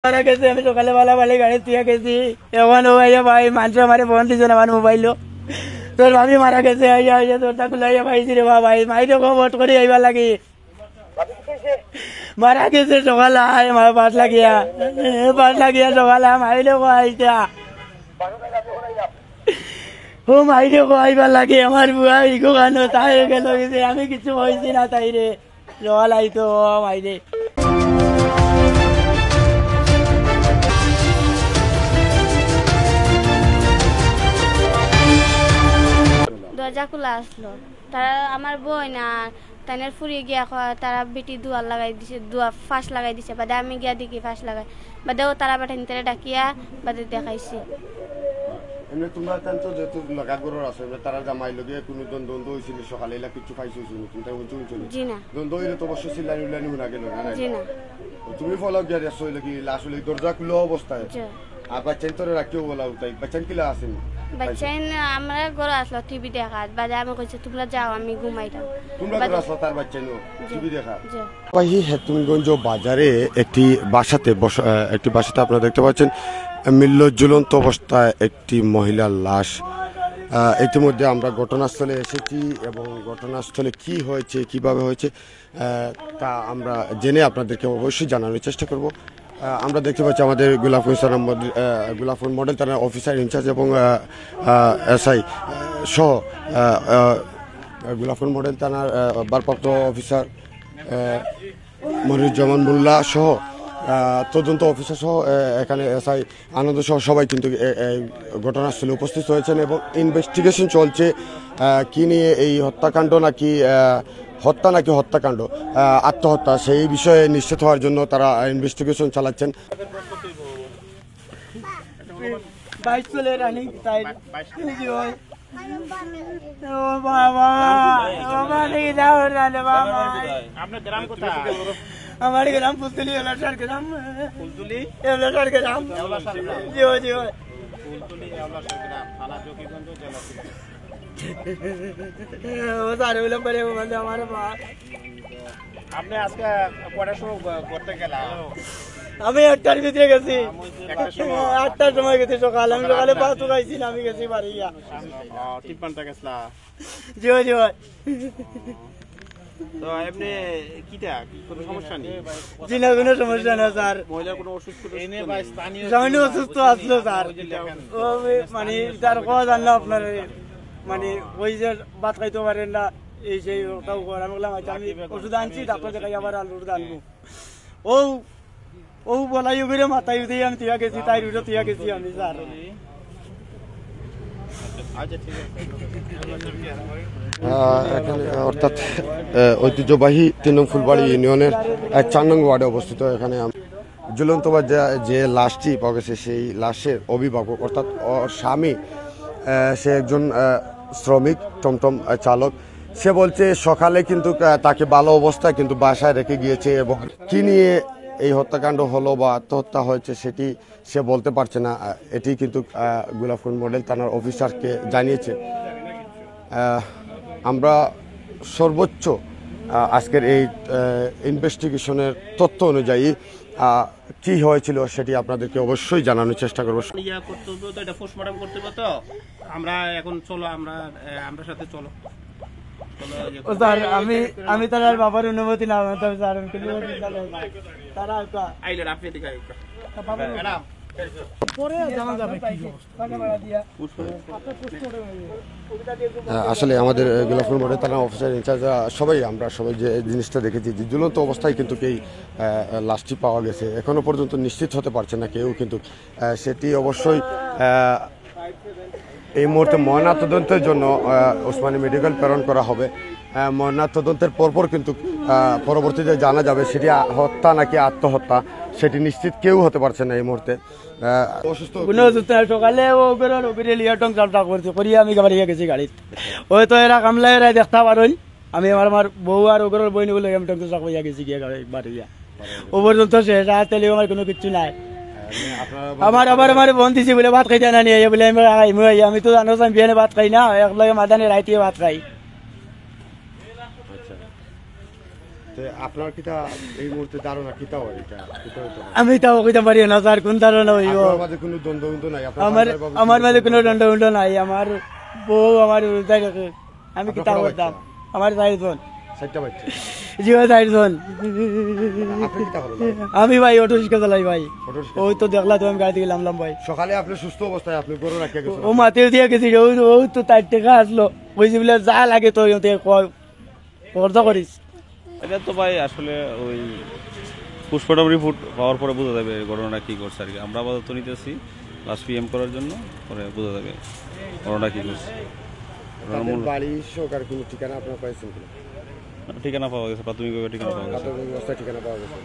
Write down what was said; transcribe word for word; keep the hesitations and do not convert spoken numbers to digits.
মারা গেছে, আমি সকালে বালা বালি গাড়ি থুইয়া গেছি। এখন ও আইয়া ভাই, মানষে আমারে ফোন দিছে আমার মোবাইলো, তোর ভাবি মারা গেছে, আইয়া আইয়া দরজা খুলাইয়া পাইছি রে বাবা, ভাই মাইরে কো বট করি আইবার লাগি। মারা গেছে সকালে, আয় মা পাঁচ লাগিয়া, পাঁচ লাগিয়া সকালে, আয় মাইরে কো আইতা। ও মাইরে কো আইবার লাগি, আমার বুয়া ইগো কানো, তাই গেল গেছে, আমি কিছু কইছি না তাইরে। জল আইতো, ও মাইরে। দরজা খোলা আসলো। তারা আমার বইন আর তাইনর ফুরি গিয়া কয়, তারা বেটি দুয়ার লাগাই দিছে, দুয়ার ফাঁস লাগাই দিছে। বাদে আমি গিয়া দেখি ফাঁস লাগাই। বাদে ও তারা বেটাইন্তরে ডাকিয়া বাদে দেখাইছি। এমনি তোমরা তান তো যেহেতু লাগা ঘরর আছো, এমনি তারা জামাই লগে কোনো জন দ্বন্দ্ব হইছিল সকালে, এলা কিছু পাইছো হইছিল, তুমি তাই হুনছো হইছিল? জি না। দ্বন্দ্ব হইলে তো অবশ্য চিল্লানি উল্লানি হুনা গেল না, না? জি না। ও, তুমি ফলাও গিয়া দেখছো হইলে কি লাশ হইলে দরজা খুলা অবস্থায়? জি। আর বাচ্চাইন তোরে রাখিও বলা উতাই, বাচ্চাইন কিলা আছেন? বাচ্চাইন আমরা ঘরে আসলো টিভি দেখাত, বাদে আমি কইছি, "তোমরা যাও, আমি ঘুমাইতাম।" তোমরা বাদে ঘরে আসলো, তার বাচ্চাইন জি। টিভি দেখা? জি। সিপাহী হেকিমগঞ্জ বাজারে একটি বাসাতে বস-, আহ, একটি বাসাতে আপনারা দেখতে পাচ্ছেন, আহ, মিলল ঝুলন্ত অবস্থায় একটি মহিলার লাশ। আহ, ইতিমধ্যে আমরা ঘটনাস্থলে এসেছি এবং ঘটনাস্থলে কি হয়েছে, কিভাবে হয়েছে, আহ, তা আমরা জেনে আপনাদেরকে অবশ্যই জানানোর চেষ্টা করব। আহ, আমরা দেখতে পাচ্ছি আমাদের গোলাপগঞ্জ থানার মধ্যে, আহ, গোলাপগঞ্জ মডেল থানার অফিসার ইনচার্জ এবং, আহ, আহ, এসআই, আহ, সহ, আহ, আহ, গোলাপগঞ্জ মডেল থানার, আহ, ভারপ্রাপ্ত অফিসার, আহ, মনিরুজ্জামান মোল্লা সহ, আহ, তদন্ত অফিসার সহ, আহ, এখানে এসআই আনন্দ সহ সবাই কিন্তু এ-, এই ঘটনাস্থলে উপস্থিত হয়েছেন এবং ইনভেস্টিগেশন চলছে, আহ, কি নিয়ে এই হত্যাকাণ্ড নাকি, আহ, হত্যা নাকি হত্যাকাণ্ড, আহ, আত্মহত্যা, সেই বিষয়ে নিশ্চিত হওয়ার জন্য তারা ইনভেস্টিগেশন চালাচ্ছেন। বাইশ চলে রানিং তাই। জি ভাই। ও বাবা, ও বাবা, দেখি যাও রানে বাবা। আপনার গ্রাম কোথায়? আমার গ্রাম ফুলতলি, এলাসার গ্রাম। ফুলতলি? এলাসার গ্রাম। এলাসার গ্রাম। জি ভাই, জি ভাই। ফুলতলি, এলাসার গ্রাম, থানা জকিগঞ্জ, জেলা সিলেট। ও স্যার, ওই নম্বরে ও বলে আমার মা। আপনি আজকে কটার সময় ঘ-, ঘুরতে গেলা? আমি একটার ভিতরে গেছি। একটার সময়? আটটার সময় গেছি সকাল। আমি সকালে আটটা? পাঁচ খাইছি না, আমি গেছি বাড়ি গিয়া। ও, তিপ্পান্নটা গেছলা? জি ভাই, জি ভাই। তো এমনি কিটা, কি কোনো সমস্যা নেই? জি না, কোনো সমস্যা না স্যার। মহিলার কোনো অসুস্থ টসুস্থ নেই? সামান্য অসুস্থ আসলো স্যার। ও, মানে, তার কথা জানলো আপনার, মানে, ওই যে ভাত খাইতে পারেন না, এই সেই ওটাও করে। আমি বললাম, "আচ্ছা, আমি ওষুধ আনছি, ডাক্তার দেখাই আবার আলুর আনবো।" ও, ও বলাই করে মাথায় উঠে আমি তুইয়া গেছি, তাই উঠে তুইয়া গেছি আমি স্যার। আহ, এখানে অর্থাৎ, আহ, ঐতিহ্যবাহী তিন নং ফুলবাড়ি ইউনিয়নের, আহ, চার নং ওয়ার্ডে অবস্থিত। এখানে আম-, ঝুলন্ত বা যে, যে লাশটি পাওয়া গেছে, সেই লাশের অভিভাবক অর্থাৎ ওর স্বামী, আহ, সে একজন, আহ, শ্রমিক, টমটম, আহ, চালক। সে বলছে সকালে কিন্তু, আহ, তাকে ভালো অবস্থায় কিন্তু বাসায় রেখে গিয়েছে এবং কি নিয়ে এই হত্যাকাণ্ড হলো বা আত্মহত্যা হয়েছে সেটি সে বলতে পারছে না। আহ, এটি কিন্তু, আহ, গোলাপগঞ্জ মডেল থানার অফিসারকে জানিয়েছে। আহ, আমরা সর্বোচ্চ, আহ, আজকের এই, আহ, ইনভেস্টিগেশনের তথ্য অনুযায়ী, আহ, কি হয়েছিল সেটি আপনাদেরকে অবশ্যই জানানোর চেষ্টা করব। ইয়া করতে হবে তো, এটা পোস্টমর্টম করতে হবে তো। আমরা এখন চলো, আমরা, এ, আমরা সাথে চলো। চলো, ইয়ে ও করো। স্যার, আমি, আমি তার আর বাবার অনুমতি না, আমি তো স্যার, আমি কোনো অনুমতি না। তারা একটা আইলেন, আপনি এদিকে আইলেন। ম্যাডাম। পরে জানা যাবে কি অবস্থা। আহ, আসলে আমাদের, আহ, গোলাপগঞ্জ মডেল থানা অফিসার ইনচার্জ, আহ, সবাই, আমরা সবাই যে জিনিসটা দেখেছি যে ঝুলন্ত অবস্থায় কিন্তু এই, আহ, লাশটি পাওয়া গেছে। এখনো পর্যন্ত নিশ্চিত হতে পারছে না কেউ কিন্তু, আহ, সেটি অবশ্যই, আহ, এই মুহূর্তে ময়নাতদন্তের জন্য, আহ, ওসমানী মেডিকেল প্রেরণ করা হবে। আহ, ময়নাতদন্তের পরপর কিন্তু, আহ, পরবর্তীতে জানা যাবে সেটি আ-, হত্যা নাকি আত্মহত্যা, সেটি নিশ্চিত কেউ হতে পারছে না এই মুহূর্তে। আহ, অসুস্থ কোনো অসুস্থ নাই। সকালে ও বেরোর, ও বেরিয়ে লিয়া টং চালটা করছে, করিয়া আমি বাড়িয়া গেছি গাড়িত। ওই তো এরা কামলা এরা দেখতা পারইন। আমি আমার, আমার বউ আর ওগরর বইন বলে আমি টং চালটা করিয়া গেছি গিয়া গাড়ি বাড়িয়া। ও পর্যন্ত শেষ, আর তেলেও আমার কোনো কিচ্ছু নাই। আপনারা আমার, আবার আমার ফোন দিছি বলে ভাত খাইতে না নিয়ে, বলে আমি আইমু, আই, আমি তো জানো আমি বিয়ানে ভাত খাই না, এক লগে মাদানে রাইতে ভাত খাই। আচ্ছা। আপনার কিতা এই মুহূর্তে ধারণা কিতা হয় এটা? কিতা হইতে পারে? আমি তাও কইতাম পারি না স্যার, কোন ধারণা হইব। আপনার মাঝে কোনো দ্বন্দ্ব উন্দ্ব নাই? আপনার আমার পারিবারিক ভাবে আমার কোনো মাঝে দ্বন্দ্ব কোনো উন্দ্ব নাই? দণ্ড উন্ড নাই। আমার বউ আমার উল্টাই রাখে। আমি আপনার কিতা কটা করতাম? বাচ্চা? আমার চারজন। চারটা বাচ্চা। জি ভাই, চারজন। আপনি কিতা করেন? আমি ভাই অটো রিক্সা চালাই ভাই। অটো রিক্সা ওই তো দেখলা তো আমি গাড়ি থেকে লামলাম ভাই। সকালে আপনি সুস্থ অবস্থায় আপনি গরু রাখিয়া গেছেন? ও মাতের দিয়া গেছি রে, ওই ওই তো চার টাকা আসলো, কইছি বলে যা লাগে তোর ইতে কয়, খরচা করিস। এটা তো ভাই আসলে ওই পোস্টমর্টম রিপোর্ট পাওয়ার পরে বোঝা যাবে ঘটনাটা কী করছে আর কি। আমরা আপাতত নিতেছি লাশ পিএম করার জন্য, পরে বোঝা যাবে ঘটনাটা কী করছে। তাদের বাড়ি সহকারে কোনো ঠিকানা আপনারা পাইছেন কিনা? ঠিকানা পাওয়া গেছে, প্রাথমিকভাবে ঠিকানা পাওয়া গেছে। তাদের অবস্থায় ঠিকানা পাওয়া গেছে?